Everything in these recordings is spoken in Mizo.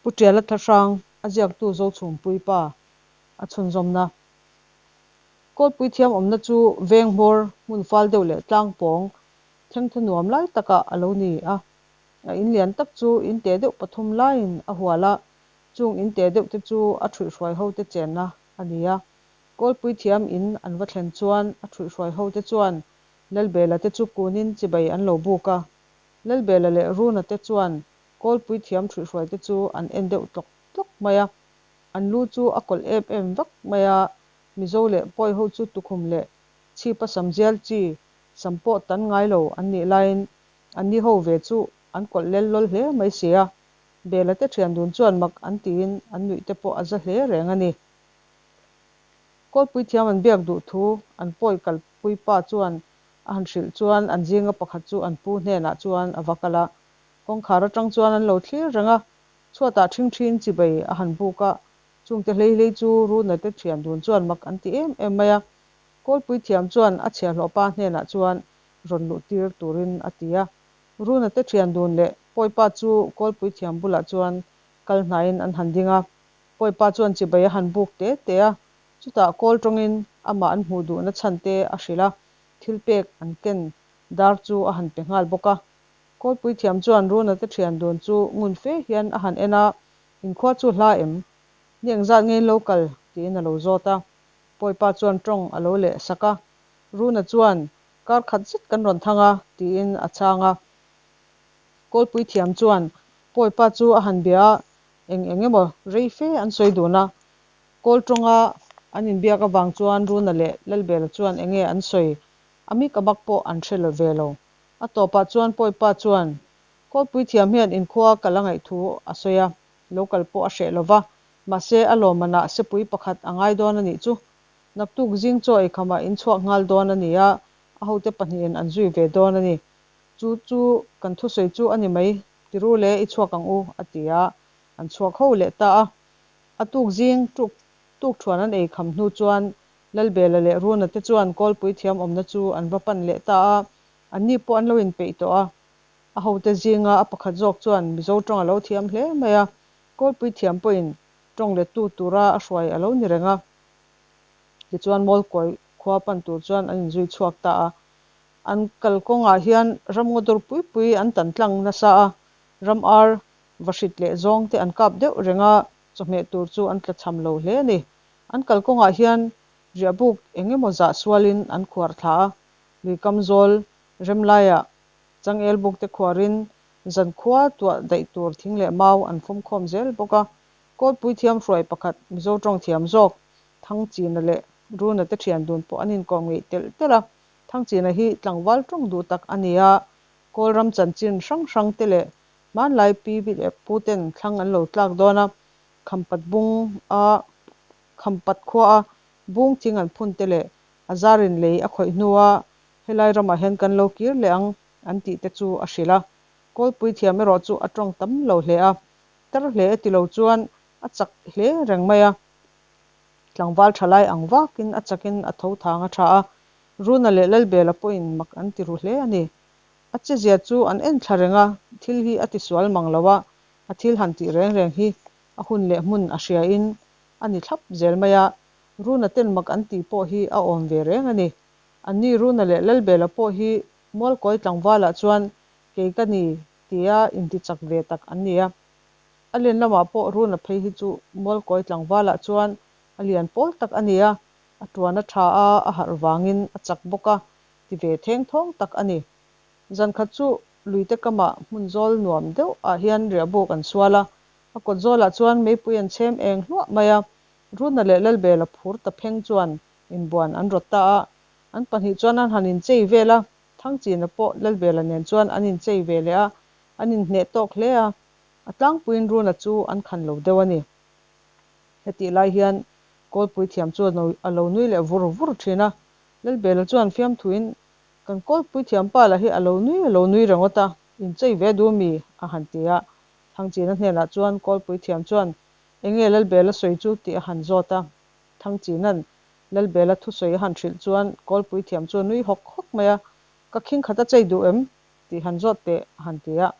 Pu Tiala Thlahrang, a ziaktu Zochhumpuii pa a chhunzawmna. Kawlpui thiam awmna chu veng hmawr hmun fal deuh leh tlang pawng thengthaw nuam lai takah a lo ni a. A in lian tak chu in te deuh pathum laiin a hual a, chung in te deuh te chu a ṭhuihhruai hote chenna a ni a. Kawlpui thiam in an va thlen chuan a ṭhuihhruai hote chuan Lalbela te chu kunin chibai an lo buk a. Lalbela leh Runa te chuan Kawlpui thiam ṭhuihhruai te chu an en deuh tlawk tlawk mai a. An lu chu a kawlh em em vak mai a, Mizo leh Pawi ho chu tukhum leh chhipa sam zial chi sam pawh tan ngai lo an nih laiin anni ho ve chu an kawlh lel lawl hle mai si a. Bela te ṭhian dun chuan mak an tiin an nuih te pawh a za hle reng a ni. Kawlpui thiam an biak duh thu an pawi kalpui pa chuan a han hrilh chuan an zinga pakhat chu an pu hnenah chuan a va kal a. Kawngkhar atang chuan an lo thlir reng a, chhuatah ṭhingṭhin chibai a han buk a, chungte hlei hlei chu Runa te ṭhian dun chuan mak an ti em em mai a. Kawlpui thiam chuan a chhiahhlawh pa hnenah chuan rawn luh tir turin a ti a. Runa te ṭhian dun leh Pawipa chu Kawlpui thiam bulah chuan kal hnaiin an han ding a. Pawipa chuan chibai a han buk te te a, chutah kawl tawngin amah an hmuh duhna chhan te a hrilh a, thil pek an ken dar chu a han pe nghal bawk a. Kawlpui thiam chuan Runa te thian dun chu ngun fe hian a han en a, Inkhua chu hla em? Ni engzat nge in lo kal? tiin a lo zawt a. Pawipa chuan tawng a lo leh sak a. Runa chuan, Kar khat zet kan rawn thang a, tiin a chhang a. Kawlpui thiam chuan Pawipa chu a han bia a, eng eng emaw rei fe an sawi dun a. Kawl tawnga an inbiak avang chuan Runa leh Lalbela chuan eng nge an sawi a mik a bak pawh an hre lo ve lo. A tawpah chuan Pawipa chuan Kawlpui thiam hian inkhua kal a ngaih thu a sawi a, lo kal pawh a hreh lo va, mahse a lawmmanah sepui pakhat a ngai dawn a nih chu. Naktuk zing chaw eikhamah in chhuak nghal dawn a ni a, a hote pahnihin an zui ve dawn a ni. Chu chu kan thusawi chu a ni mai, tiru le i chhuak ang u, a ti a, an chhuak ho leh ta a. A tuk zing tuk tuk thuan an ei kham hnu chuan Lalbela leh Runa te chuan Kawlpui thiam awmna chu an va pan leh ta a, anni pawh an lo inpeih tawh a. A hote zinga a pakhat zawk chuan Mizo tawng a lo thiam hle mai a, Kawlpui thiam pawhin tawng lettu tura a hruai a lo ni reng a. Tichuan Mawlkawi khua pan tur chuan an inzui chhuak ta a. An kalkawngah hian ram ngaw dur pui pui an tan tlang nasa a, ram ar va hrit leh zawng te an kap deuh reng a, chawhmeh tur chu an tlachham lo hle a ni. An kalkawngah hian riahbuk eng emaw zah sualin an khuar thla a, luikam zawl remlaiah changel buk te khuarin zankhua tuah daih tur thing leh mau an fawmkhawm zel bawk a. Kawlpui thiam hruai pakhat Mizo tawng thiam zawk Thangchina leh Runa te thian dun pawh an inkawm ngeih telh telh a. Thangchina hi tlangval tawng duh tak a ni a, Kawlram chanchin hrang hrang te leh hmanlai pi leh pu ten thlang an lo tlak dawn a, Khampat bung a Khampat khua a bung thing an phun te leh a zarin lei a khawih hnu a helai ramah hian kan lo kir leh ang an tih te chu a hrilh a. Kawlpui thiam erawh chu a tawng tam lo hle a, tar hle e ti lo chuan a chak hle reng mai a. Tlangval thalai ang vakin a chakin a tho thang a tha a, Runa leh Lalbela pawhin mak an ti ru hle a ni. A chezia chu an en thla reng a, thil hi a tisual mang lo a, a thil han tih reng reng hi a hun leh hmun a hriain a ni thlap zel mai a, Runa ten mak an tih pawh hi a awm ve reng a ni. Anni Runa leh Lalbela pawh hi Mualkawi tlangvalah chuan kei ka ni tia intichak ve tak an ni a. A len lamah pawh Runa phei hi chu Mualkawi tlangvalah chuan a lian pawl tak a ni a, a tuan a tha a, a harh vangin a chak bawk a, ti ve theng thawng tak a ni. Zan khat chu luite kamah hmun zawl nuam deuh ah hian riahbuk an sual a, a kawt zawlah chuan meipui an chhem eng hluah mai a, Runa leh Lalbela phur ta pheng chuan inbuan an rawt ta a, an pahnih chuan an han inchei vel a, Thangchina pawh Lalbela nen chuan an inchei ve leh a, an inhneh tawk hle a, a tlangpuiin Runa chu an khan lo deuh a ni. Hetih lai hian Kawlpui thiam chu a lo nui leh vur vur thin a, Lalbela chuan fiamthuin, Kan Kawlpui thiam pa lah hi a lo nui a lo nui ringawt a, inchei ve duh mi? a han ti a. Thangchina hnenah chuan Kawlpui thiam chuan, Enge Lalbela sawi chu? tih a han zawt a. Thangchina'n Lalbela thusawi a han hrilh chuan Kawlpui thiam chu a nui hawk hawk mai a, Ka khing khat a chei duh em? tih han zawt teh a han ti a.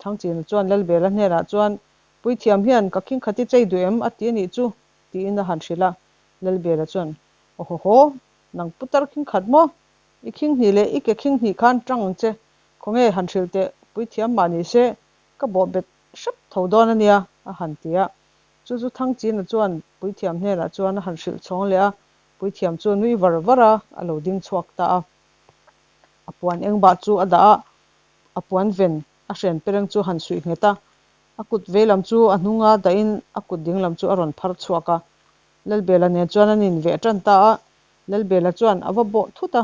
Thangchina chuan Lalbela hnenah chuan, Puithiam hian ka khingkhat i chei duh em? a ti a nih chu, tiin a han hrilh a. Lalbela chuan, Awhawhaw, nang putar khingkhat maw? I khinghnih leh i ke khinghnih khan tang ang che, khawnge han hrilh teh, puithiam mah ni se, ka bawh bet hrep tho dawn a nia, a han ti a. Chu chu Thangchina chuan puithiam hnenah chuan a han hrilh chhawng leh a, puithiam chu a nui var var a, a lo ding chhuak ta a. A puan engbah chu a dah a, a puan ven a hren pereng chu a han suih nghet a, a kut veilam chu a hnunga dahin a kut dinglam chu a rawn phar chhuak a. Lalbela nen chuan an inveh tan ta a, Lalbela chuan a va bawh thut a,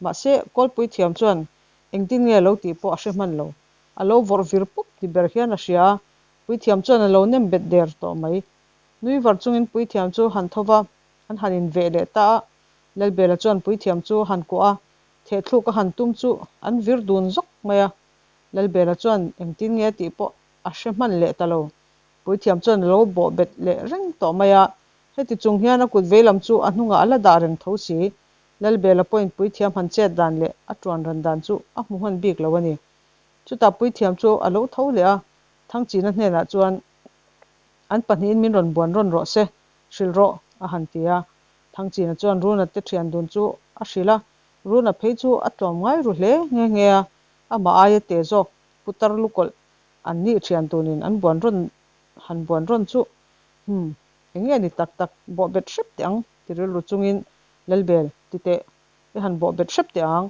mahse Kawlpui thiam chuan engtin nge lo tih pawh a hre hman lo. A lo vawrh vir pup ti ber hian a hria a, Puithiam chuan a lo nem bet der tawh mai. Nui var chungin Puithiam chu han tho va, an han inveh leh ta a. Lalbela chuan Puithiam chu a han kuah a, thehthluk a han tum chu an vir dun zawk mai a. Lalbela chuan engtin nge tih pawh a hre hman leh ta lo. Puithiam chuan a lo bawh bet leh reng tawh mai a. Heti chung hian a kut veilam chu a hnungah a la dah reng tho si. Lalbela pawhin Puithiam han chet dan leh a tuan ran dan chu a hmu hman bik lo a ni. Chutah Puithiam chu a lo tho leh a, Thangchina hnenah chuan, An pahnihin min rawn buan rawn rawh se, hrilh rawh, a han ti a. Thangchina chuan Runa te thian dun chu a hrilh a, Runa phei chu a tlawm ngai ru hle nghe nghe a, amah aia te zawk putar lukawlh an nih thian dunin an buan rawn han buan rawn chu, Hum, eng nge ni tak tak, bawh bet hrep teh ang, ti rilru chungin Lalbel, ti teh, I han bawh bet hrep teh ang.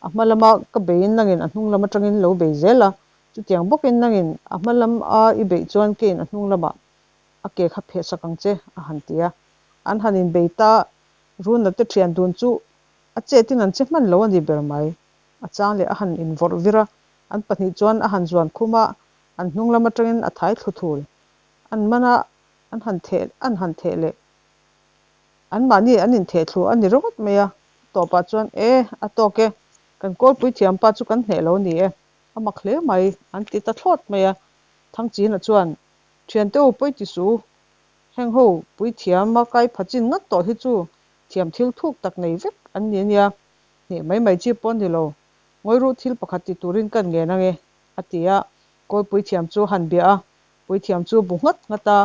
A hma lama ka beiin nangin a hnung lam atangin lo bei zel a, chutiang bawkin nangin a hma lam a i beih chuan keiin a hnung lamah a ke kha pheh sak ang che, a han ti a. An han inbei ta, Runa te thian dun chu a chetin an che hman lo a ni ber mai. A chang leh a han invawrh vir a, an pahnih chuan a han zuan khum a, an hnung lam atangin a thai thlu thul. An man a, an han theh an han theh leh. Anmahni an inthehthlu a ni ringawt mai a, tawpah chuan, E, a tawk e, kan kawlpui thiampa chu kan hneh lo ni e, a mak hle mai, an ti ta thlawt mai a. Thangchina chuan, Thiante u pawi ti suh u, heng ho pui thiam a kai pha chin ngat tawh hi chu thiam thil thuk tak nei vek an ni ania, hneh mai mai chi pawh a ni lo, ngawi ruh thil pakhat ti turin kan ngen ange, a ti a, kawlpui thiam chu a han bia a, puithiam chu bu nghat nghat a,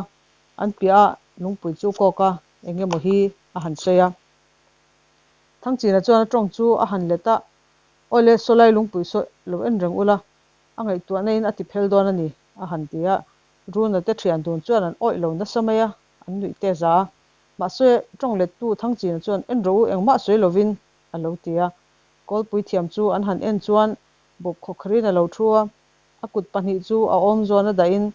An piah a lungpui chu kawk a, eng emaw hi a han sawi a. Thangchina chuan a tawng chu a han let a, Awle, sawlai lungpui saw lo en reng ula, a ngaihtuahna in a ti phel dawn a ni, a han ti a. Runa te thian dun chuan an awih lo nasa mai a, an nuih te za a. Mahse, tawng lettu Thangchina chuan en rawh u, engmah sawi lovin, a lo ti a. Kawlpui thiam chu an han en chuan bawp khawkharin a lo thu a, a kut pahnih chu a awm zawn a dahin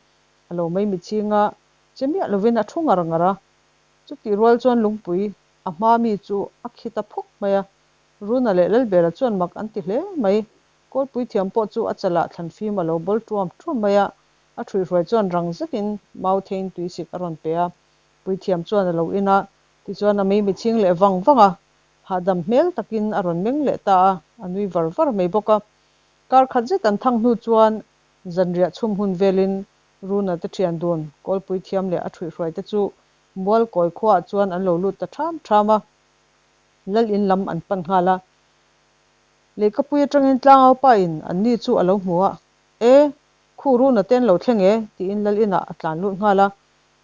A lo mai mitching a, che miah lovin a thu ngar ngar a. Chutih rual chuan lungpui a hma mi chu a khi ta phawk mai a. Runa leh Lalbela chuan mak an ti hle mai. Kawlpui thiam pawh chu a chalah thlan fim a lo bawl tuam tuam mai a. A ṭhuihruai chuan rang zetin mau theiin tuisik a rawn pe a. Puithiam chuan a lo in a, tichuan a mei mitching leh vang vang a. Hahdam hmel takin a rawn meng leh ta a, a nui var var mai bawk a. Kar khat zet an thang hnu chuan Zanriah chhum hun velin Runa te thian dun kawlpui thiam leh a ṭhuihhruai te chu Mualkawi khuaah chuan an lo lut ta ṭham ṭham a, Lal in lam an pan nghal a. Lehkapui aṭangin Tlangaupa in an ni chu a lo hmu a, E, khu Runa te an lo thleng e, tiin Lal inah a tlan lut nghal a.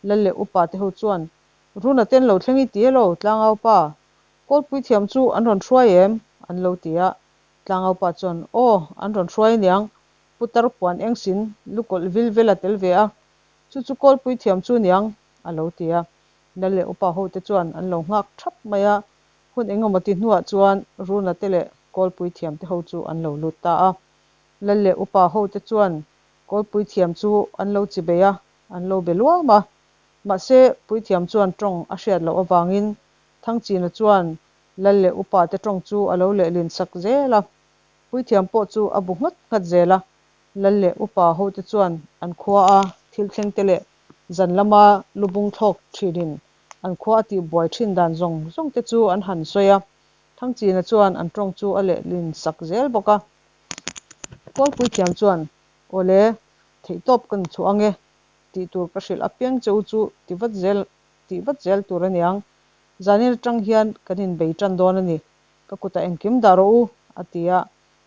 Lal leh upa te ho chuan, Runa te an lo thleng i ti elo, Tlangaupa? Kawlpui thiam chu an rawn hruai em? an lo ti a. Tlangaupa chuan, Aw, an rawn hruai aniang, Putar puan eng sin lukawlh vil vel a tel ve a, chu chu kawlpui thiam chu niang, a lo ti a. Lal leh upa hote chuan an lo nghak thap mai a, hun eng emaw ti hnuah chuan Runa te leh kawlpui thiam te ho chu an lo lut ta a. Lal leh upa hote chuan kawlpui thiam chu an lo chi bei a, an lo be luam a. Mahse, puithiam chuan tawng a hriat loh avangin Thangchina chuan lal leh upa te tawng chu a lo lehlin sak zel a. Puithiam pawh chu a bu nghat nghat zel a, Lal leh upa hote chuan an khua a thil thleng te leh zan lama lubung thlawk thinin an khua a tih buai thin dan zawng zawng te chu an han sawi a, Thangchina chuan an tawng chu a lehlin sak zel bawk a. Kawl puithiam chuan, Awle, theihtawp ka ni chhuah ange, tih tur ka hrilh apiang che u chu ti vat zel tih vat zel tur aniang, zanin atang hian kan inbei tan dawn a ni, Ka kutah engkim dah rawh u, a ti a,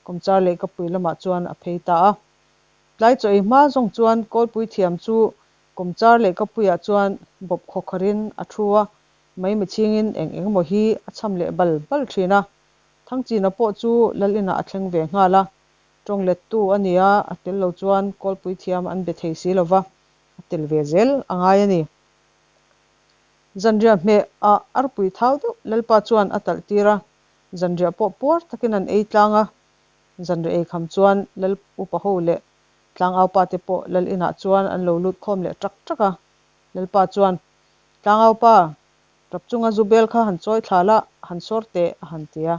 kawmchar leh ka pui lamah chuan a phei ta a. Tlai chaw ei hma zawng chuan kawlpui thiam chu Kawmchar lehkapuiah chuan bawp khawkharin a thu a, maimichhingin eng eng emaw hi a cham leh bal bal thin a. Thangchina pawh chu lal inah a thleng ve nghal a, tawng lettu a ni a, a tel lo chuan kawlpui thiam an be thei si lo va, a tel ve zel a ngai a ni. Zanriah hmeh ah arpui thau deuh Lalpa chuan a talh tir a, zanriah pawh puar takin an ei tlang a. Zanriah ei kham chuan Lal upa ho leh Tlangaupa te pawh Lal inah chuan an lo lut khawm leh ṭak ṭak a. Lalpa chuan, Tlangaupa, ṭap chunga zu bel kha han chawi thla la, han sawr teh, a han ti a.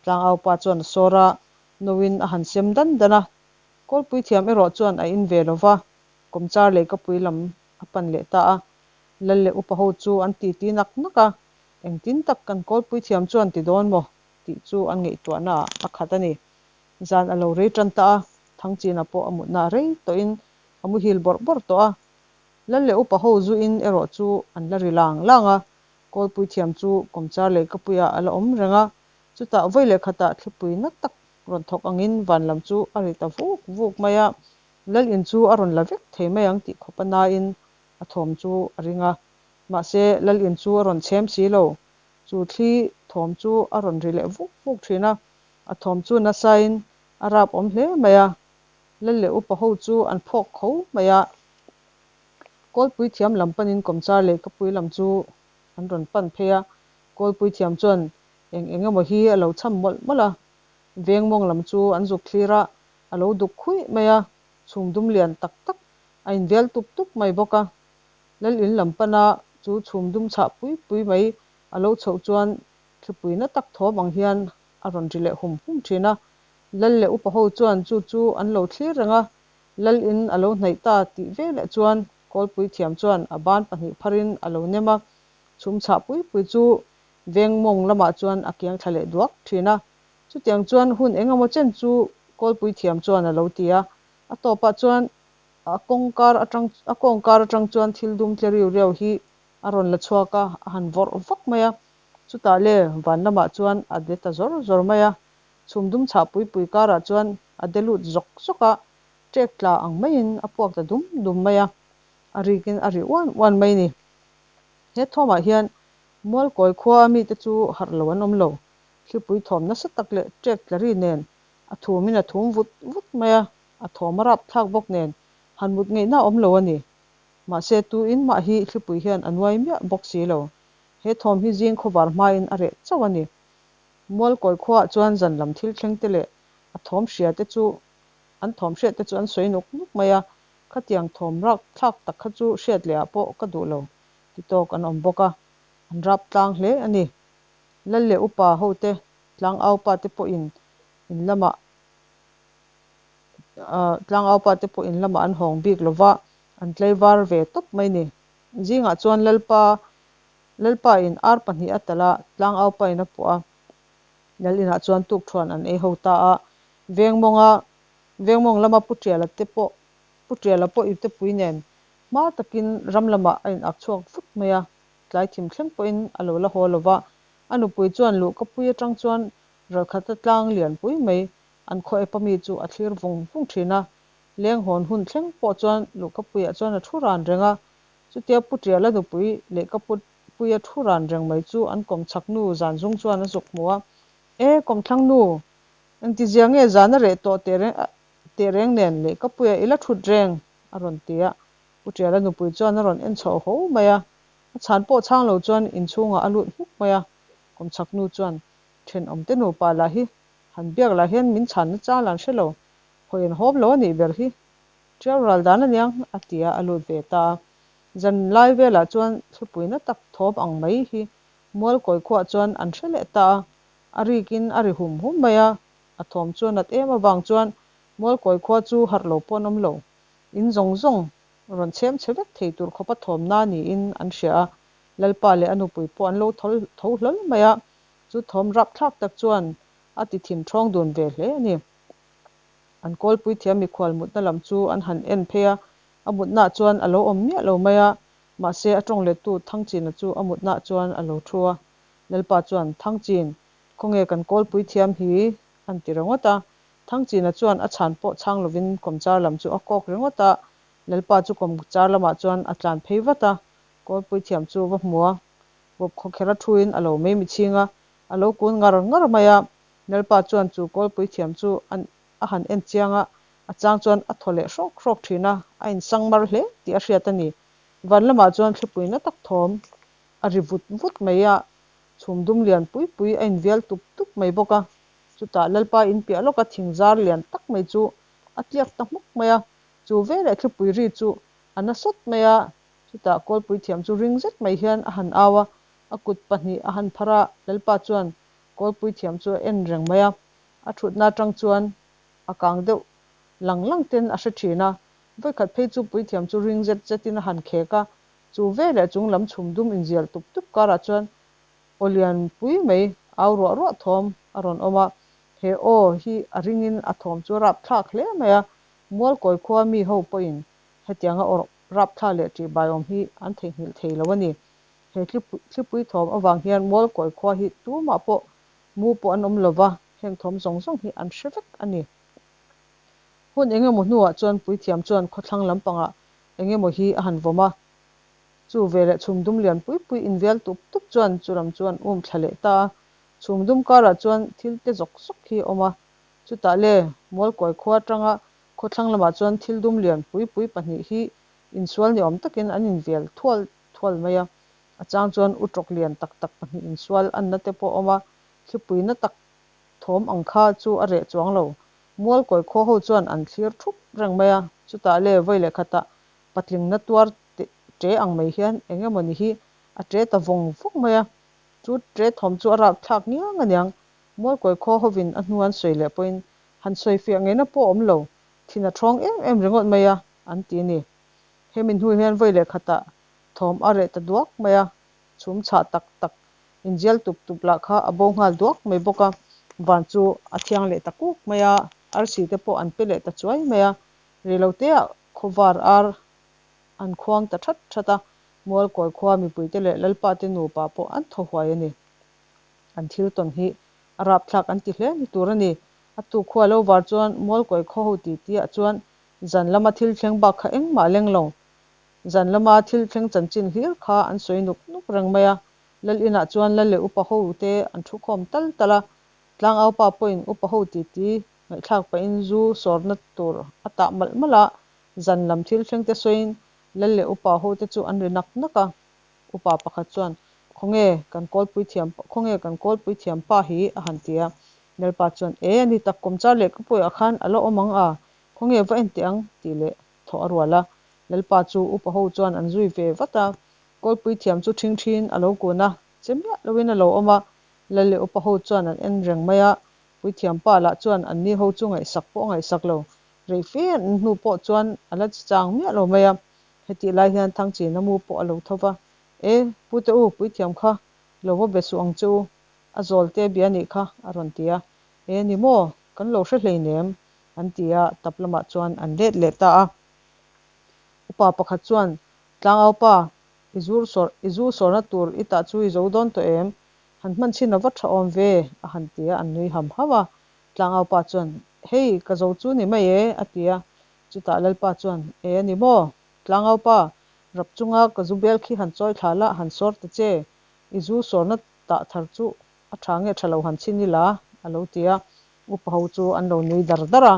Tlangaupa chuan a sawr a, noin a han sem dan dan a. Kawlpui thiam erawh chuan a in ve lo va, kawmchar leihkapui lam a pan leh ta a. Lal leh upa ho chu an titi nak nak a, engtin tak kan kawlpui thiam chuan ti dawn maw tih chu an ngaihtuahna ah a khat a ni. Zan a lo rei tan ta a, Thangchina pawh a mutna a rei tawhin a muhil bawrh bawrh tawh a. Lal leh upa ho zu in erawh chu an la ri lang lang a, kawlpui thiam chu kawmchar leihkapuiah a la awm reng a, chutah vawi leh khatah thlipui na tak rawn thawk angin van lam chu a ri ta vuk vuk mai a, Lal in chu a rawn la vek thei mai ang tih khawp a nain a thawm chu a ring a. Mahse, Lal in chu a rawn chhem si lo. Chu thli thawm chu a rawn ri leh vuk vuk thin a. A thawm chu nasain a rap awm hle mai a. Lal leh upa ho chu an phawk kho mai a. Kawlpui thiam lam panin kawmchar leh kapui lam chu an rawn pan phei a. Kawlpui thiam chuan eng eng emaw hi a lo cham mawlh mawlh a. Veng mawng lam chu an zuk thlir a, a lo duk khuih mai a. Chhum dum lian tak tak a invel tup tup mai bawk a. Lal in lam pana chu chhum dum chhah pui pui mai a lo chhoh chuan thlipui na tak thawm ang hian a rawn ri leh hum hum thin a. Lal leh upa ho chuan chu chu an lo thlir reng a, Lal in a lo hnaih ta tih veleh chuan Kawlpui thiam chuan a ban pahnih pharin a lo nem a, chhum chhah pui pui chu veng mawng lamah chuan a kiang thla leh duak thin a. Chutiang chuan hun eng emaw chen chu Kawlpui thiam chuan a lo ti a, a tawpah chuan a kawngkar atang a kawngkar atang chuan thil dum tle riu riau hi a rawn la chhuak a, a han vawrh vak mai a. Chutah le van lamah chuan a de ta zawr zawr mai a, chhum dum chhah pui pui karah chuan a de lut zawk zawk a, ṭek tla ang maiin a puak ta dum dum mai a, a rikin a ri uan uan mai ni. He thawmah hian Mualkawi khua mite chu harh lo an awm lo. Thlipui thawm nasa tak leh ṭek tla ri nen a thumin a thum vut vut mai a, a thawm a rap thlak bawk nen han mut ngeihna a awm lo a ni. Mahse tu in mah hi thlipui hian a nuai miah bawk si lo. He thawm hi zing khawvar hmain a reh chauh a ni. Mualkawi khuaah chuan zan lam thil thleng te leh a thawm hria te chu an thawm hriat te chu an sawi nuk nuk mai a, khatiang thawm rak thlak tak kha chu hriat leh ah pawh ka duh lo ti tawk an awm bawk a, an rap tlang hle a ni. Lal leh upa hote tlangaupa te pawhin in lamah tlangaupa te pawh in lamah an hawng bik lo va, an tlaivar ve tawp mai ni. Zingah chuan Lalpa Lalpa in ar pahnih a talh a, tlangaupa in a puah a. Lal inah chuan tukthuan an ei ho ta a, Vengmawnga Vengmawng lama Pu Tiala te pawh Pu Tiala pawh iptepui nen hma takin ram lamah a in ak chhuak vut mai a. Tlai thim thleng pawhin a lo la haw lo va, a nupui chuan luhkapui atang chuan ralkhata tlang lianpui mai an khaw epa mi chu a thlir vung vung thin a. Leng hawn hun thleng pawh chuan luhkapuiah chuan a thu ran reng a, chutia Pu Tiala nupui lehkapuia thu ran reng mai chu an kawmchhak nu zan zung chuan a zuk hmu a, E kawmthlang nu, engtizia nge zan a reh tawh tehreng nen lehkapuia i la thut reng? a rawn ti a. Pu Tiala nupui chuan a rawn en chho ho mai a, a chhan pawh chhang lo chuan inchhungah a lut hmuk mai a, kawmchhak nu chuan thenawmte nupa lah hi han biak lah hian min chhanna chal an hre lo, hawi an hawp lo a nih ber hi. Tiau ral dan a niang a ti a, a lut ve ta a. Zan lai velah chuan thlipuina tak thawm ang mai hi Mualkawi khuah chuan an hre leh ta a, a rikin a ri hum hum mai a, a thawm chu a nat em avang chuan Mualkawi khua chu harh lo pawh an awm lo. In zawng zawng rawn chhem chhe vek thei tur khawpa thawmna niin an hria a, Lalpa leh a nupui pawh an lo tho hlawl mai a, chu thawm rapthlak tak chuan a ti thin ṭhawng dun ve hle a ni. An kawlpui thiam mikhual mutna lam chu an han en phei a, a mutnaah chuan a lo awm miah lo mai a, mahse a ṭawng lettu Thangchina chu a mutnaah chuan a lo ṭhu a. Lalpa chuan, Thangchin, khawnge kan kawlpui thiam hi? an ti ringawt a. Thangchina chuan a chhan pawh chhang lovin kawmchar lam chu a kawk ringawt a. Lalpa chu kawmchar lamah chuan a tlan phei vat a, Kawlpui thiam chu va hmu a, bawp khawkherh a thuin a lo mei michhing a, a lo kun ngar ngar mai a. Lalpa chuan chu Kawlpui thiam chu a han en chiang a, a chang chuan a thaw leh hrawk hrawk thin a, a insangmar hle tih a hriat a ni. Van lamah chuan thlipui na tak thawm a ri vut vut mai a, chhum dum lian pui pui a invial tup tup mai bawk a. Chutah Lalpa in piah lawka thing zar lian tak mai chu a tliak ta hmuk mai a, chu veleh thlipui ri chu a na sawt mai a, chutah Kawlpui thiam chu ring zet mai hian a han au a, a kut pahnih a han phar a, Lalpa chuan Kawlpui thiam chu a en reng mai a, a thutna atang chuan a kang deuh lang lang ten a hre thin a, vawikhat phei chu puithiam chu ring zet zetin a han khek a, chu veleh chung lam chhum dum inzial tup tup karah chuan aw lian pui mai au ruah ruah thawm a rawn awm a, he aw hi a ringin a thawm chu a rapthlak hle mai a, Mualkawi khua mi ho pawhin hetianga aw rapthla leh ṭihbaiawm hi an theihnghilh thei lo a ni. He thlipui thawm avang hian Mualkawi khua hi tumah pawh mu pawh an awm lo va, heng thawm zawng zawng hi an hre vek a ni. Hun eng emaw hnuah chuan puithiam chuan khawthlang lampangah eng emaw hi a han vawm a, chu veleh chhum dum lian pui pui invial tup tup chuan chu lam chu an um thla leh ta a, chhum dum karah chuan thil te zawk zawk hi a awm a, chutah le Mualkawi khua atanga khawthlang lamah chuan thil dum lian pui pui pahnih hi insual ni awm takin an invial thual thual mai a, a chang chuan utrawk lian tak tak pahnih insual anna te pawh a awm a, thlipui na tak thawm ang kha chu a reh chuang lo. Mualkawi khaw ho chuan an thlir thup reng mai a, chutah le vawi leh khatah patling na tuar ṭe ang mai hian eng emaw ni hi a ṭe ta vawng vawng mai a, chu ṭe thawm chu a rapthlak ngiang aniang. Mualkawi khaw hovin a hnu an sawi leh pawhin han sawi fiah ngeina pawh a awm lo, thin a ṭhawng em em ringawt mai a, an ti a ni. Hemi hnu hian vawi leh khatah thawm a reh ta duak mai a, chhum chhah tak tak inzial tup tup lah kha a bo nghal duak mai bawk a, van chu a thiang leh ta kuk mai a, arsi te pawh an pe leh ta chuai mai a, reiloteah khawvar ar an khuang ta that that a, Mualkawi khua mipuite leh Lalpa te nupa pawh an thaw huai a ni. An thil tawn hi a rapthlak an ti hle ni tur a ni. A tuk khua lo var chuan Mualkawi khaw ho titiah chuan zan lama thil thleng bak kha engmah leng lo. Zan lama thil thleng chanchin hlir kha an sawi nuk nuk reng mai a, Lal inah chuan Lal leh upa ho te an thu khawm tal tal a, Tlangau pa pawhin upa ho titi ngaihthlak pahin zu sawrna tur a tah malh malh a, zan lam thil thleng te sawiin Lal leh upa ho te chu an ri nak nak a. Upa pakhat chuan, Khawnge kan kawlpui thiam khawnge kan kawlpui thiam pa hi? a han ti a. Lalpa chuan, E, ani tak kawmchar leh ka puiah khan a la awm ang a, khawnge va en teh ang? tih leh thawh a rual a. Lalpa chu upa ho chuan an zui ve vat a, kawlpui thiam chu ṭhing ṭhin a lo kun a, che miah loin a lo awm a. Lal leh upa ho chuan an en reng mai a, puithiam pa lah chuan anni ho chu ngaihsak pawh a ngaihsak lo. Rei fe an hnu pawh chuan a la chi chang miah lo mai a. Hetih lai hian Thangchina mu pawh a lo tho va, E, pute u, puithiam kha lo va be suh ang che u, a zawl te bia nih kha, a rawn ti a. E, ni maw, kan lo hre hleinem, an ti a, tap lamah chuan an let leh ta a. Upa pakhat chuan, Tlangau pa, i zur sawr, i zu sawrna tur i tah chu i zo dawn tawh em? Han hman chhin a va tha awm ve, a han ti a, an nui ham ham a. Tlangau pa chuan, Hei, ka zo chu ni mai e, a ti a. Chutah Lalpa chuan, E a ni maw? Tlangau pa, rap chunga ka zu bel khi han chawi thla la, han sawr ta che. I zu sawrna tah thar chu a tha nge tha lo han chhin ila, a lo ti a. Upa ho chu an lo nui dar dar a.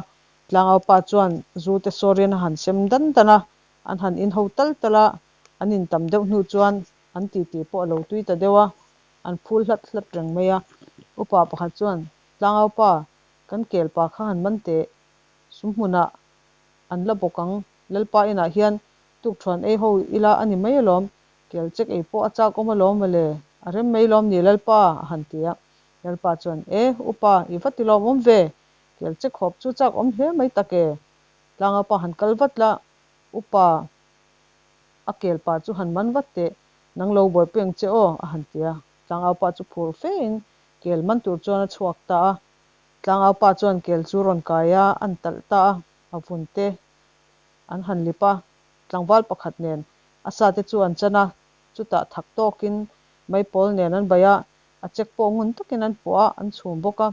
Tlangau pa chuan zu te sawrin a han sem dan dan a, an han in ho tal tal a, an in tam deuh hnu chuan an titi pawh a lo tui ta deuh a, an phul hlat hlat reng mai a. Upa pakhat chuan, Tlangau pa, kan kel pa kha han man teh, sum hmunah an la bawk ang, Lalpa inah hian tukthuan ei ho ila a ni mai alawm, kel chek ei pawh a chak awm alawm mawle, a rem mai lawm ni Lalpa? a han ti a. Lalpa chuan, E, upa, i va ti lawm awm ve, kel chek hawp chu chak awm hle mai tak e. Tlanga pa han kal vat la, upa, a kel pa chu han man vat teh, nang lo buaipui ang che aw, a han ti a. Tlangau pa chu phur fein kel man tur chuan a chhuak ta a. Tlangau pa chuan kel chu rawn kai a, an talh ta a, a vun te an han lip a, tlangval pakhat nen a sa te chu an chan a, chutah thak tawkin maipawl nen an baih a, a chek pawh ngun takin an puah a, an chhum bawk a.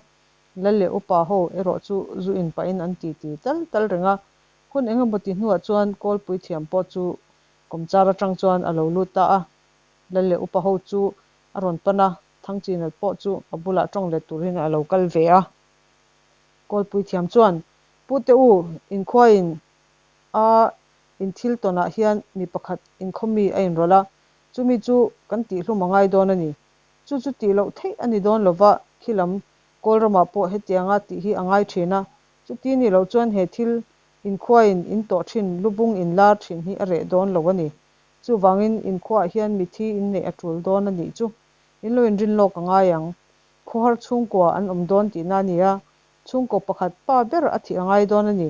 Lal leh upa ho erawh chu zu in pahin an titi tal tal reng a. Hun engemaw ti hnuah chuan Kawlpui thiam pawh chu kawmchar atang chuan a lo lut ta a. Lal leh upa ho chu a rawn pan a, Thangchina pawh chu a bulah tawng let turin a lo kal ve a. Kawlpui thiam chuan, Pute u, inkhuain a in thil tawnah hian mi pakhat inkhaw mi a inrawlh a, chumi chu kan tihhlum a ngai dawn a ni. Chu chu tih loh theih a ni dawn lova, khilam Kawl ramah pawh hetianga tih hi a ngai thin a, chuti nih loh chuan he thil inkhuain in tawh thin lubung inlar thin hi a reh dawn lo a ni. Chuvangin inkhuaah hian mithi inneih a tul dawn a nih chu in lo inrin lawk a ngai ang. Khawhar chhungkua an awm dawn tihna a ni a, chhungkaw pakhat pa ber a thih a ngai dawn a ni.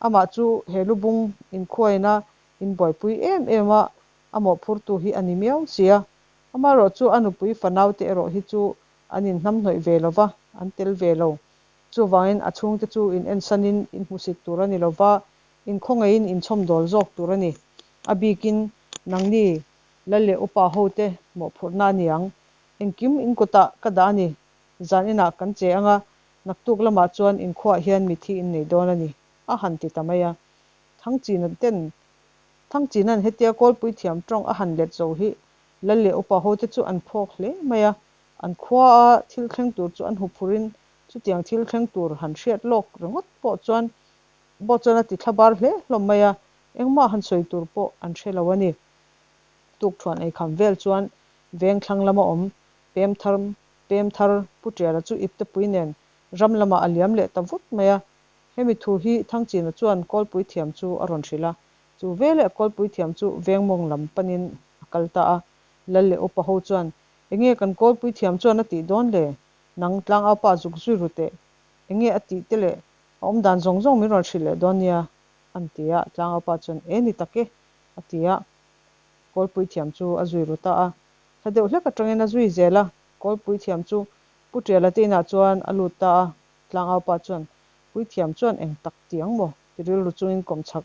Amah chu he lubung inkhuaina inbuaipui em em a, a mawhphurtu hi a ni miau si a. Amaherawhchu a nupui fanaute erawh hi chu an inhnamhnawih ve lo va, an tel ve lo. Chuvangin a chhungte chu in ensanin in hmusit tur a ni lo va, inkhawngaihin inchhawmdawl zawk tur a ni. A bikin nangni lal leh upa hote mawhphurhna a ni ang. Engkim in kutah ka dah a ni. Zan inah kan che ang a, naktuk lamah chuan inkhuaah hian mithi in nei dawn a ni, a han ti ta mai a. Thangchina ten Thangchina'n hetia Kawlpui thiam tawng a han let zo hi lal leh upa hote chu an phawk hle mai a, an khuaa thil thleng tur chu an huphurin chutiang thil thleng tur han hriat lawk ringawt pawh chuan pawh chuan a ti thlabar hle hlawm mai a, engmah han sawi tur pawh an hre lo a ni. Tukṭhuan eikham vel chuan veng thlang lama awm pem thar pem thar Pu Ṭiala chu iptepui nen ram lamah a liam leh ta vut mai a, hemi thu hi Thangchina chuan Kawlpui thiam chu a rawn hrilh a, chu veleh Kawlpui thiam chu veng mawng lam panin a kal ta a, Lal leh upa ho chuan, Enge kan Kawlpui thiam chuan a tih dawn le? Nang tlangaupa zuk zui ru teh, enge a tih te leh a awm dan zawng zawng min rawn hrilh leh dawn nia, an ti a, tlangaupa chuan, E ni tak e, a ti a, Kawlpui thiam chu a zui ru ta a, thla deuh hlek atangin a zui zel a, Kawlpui thiam chu Pu Ṭiala te inah chuan a lut ta a, tlangaupa chuan, Puithiam chuan eng tak ti ang maw? ti rilru chungin kawmchhak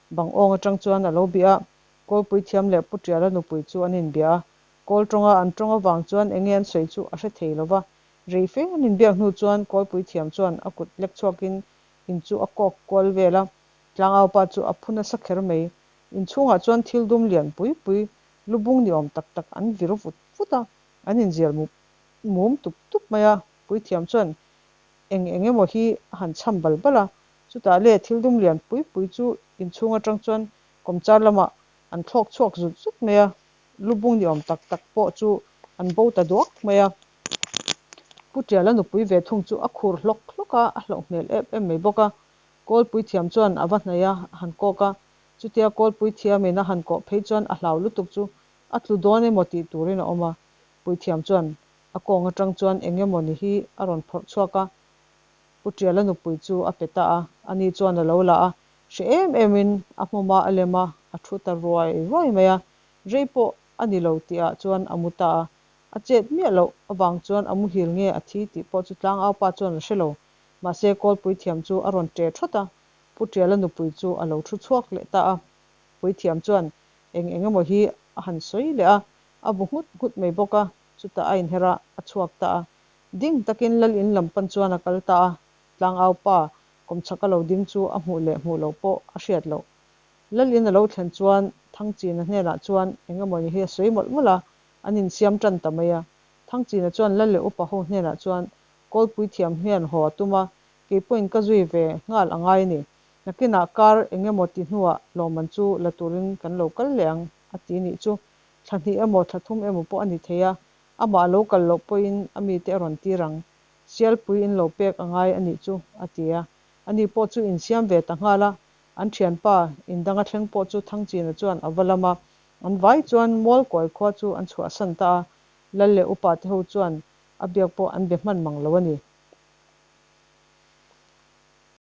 bang awng atang chuan a lo bih a, Kawlpui thiam leh Pu Ṭiala nupui chu an inbia a, Kawl tawnga an tawng avang chuan enge an sawi chu a hre thei lo va, rei fe an inbiak hnu chuan Kawlpui thiam chuan a kut lek chhuakin in chu a kawk kual vel a, tlangaupa chu a phu nasa kher mai. Inchhungah chuan thil dum lian pui pui lubung ni awm tak tak an vir vut vut a, an inzial mum tup tup mai a, puithiam chuan eng eng emaw hi a han chham bal bal a, chutah le thil dum lian pui pui chu inchhung atang chuan kawmchar lamah an thlawk chhuak zut zut mai a, lubung ni awm tak tak pawh chu an bo ta duak mai a. Pu Tiala nupui ve thung chu a khur hlawk hlawk a, a hlauh hmel em em mai bawk a. Kawlpui thiam chuan a va hnaih a, a han kawk a, chutia kawlpui thiamin a han kawh phei chuan a hlau lutuk chu a tlu dawn emaw tih turin a awm a. Puithiam chuan a kawng atang chuan eng emaw ni hi a rawn phawrh chhuak a, Pu Tiala nupui chu a pe ta a, ani chuan a lo la a, hre em emin a hmawm a, a lem a, a thu ta ruai ruai mai a, rei pawh a ni lo tihah chuan a mu ta a, a chet miah loh avang chuan a muhil nge a thi tih pawh chu tlangaupa chuan a hre lo, mahse Kawlpuithiam chu a rawn ṭe thawt a, Pu Tiala nupui chu a lo thu chhuak leh ta a, Puithiam chuan eng eng emaw hi a han sawi leh a, a bu nghut nghut mai bawk a, chutah a inher a, a chhuak ta a. Ding takin lal in lam pan chuan a kal ta a, tlangau pa kawmchhak a lo ding chu a hmuh leh hmuh loh pawh a hriat loh. Lal in a lo thlen chuan Thangchina hnenah chuan eng emaw ni hi a sawi mawlh mawlh a, an insiam tan ta mai a. Thangchina chuan lal leh upa ho hnenah chuan Kawlpui thiam hian haw a tum a, kei pawhin ka zui ve nghal a ngai a ni. Nakinah kar eng emaw ti hnuah lawmman chu la turin kan lo kal leh ang, a ti nih chu. Thla hnih emaw thla thum emaw pawh a ni thei a, amah lo kal loh pawhin a mite a rawn tir ang. Sialpui in lo pek a ngai a nih chu, a ti a. Ani pawh chu insiam ve ta nghal a, an thianpa indanga thleng pawh chu Thangchina chuan a va lam a, an vai chuan Mualkawi khua chu an chhuahsan ta a, Lal leh upa te ho chuan a biak pawh an be hman mang lo a ni.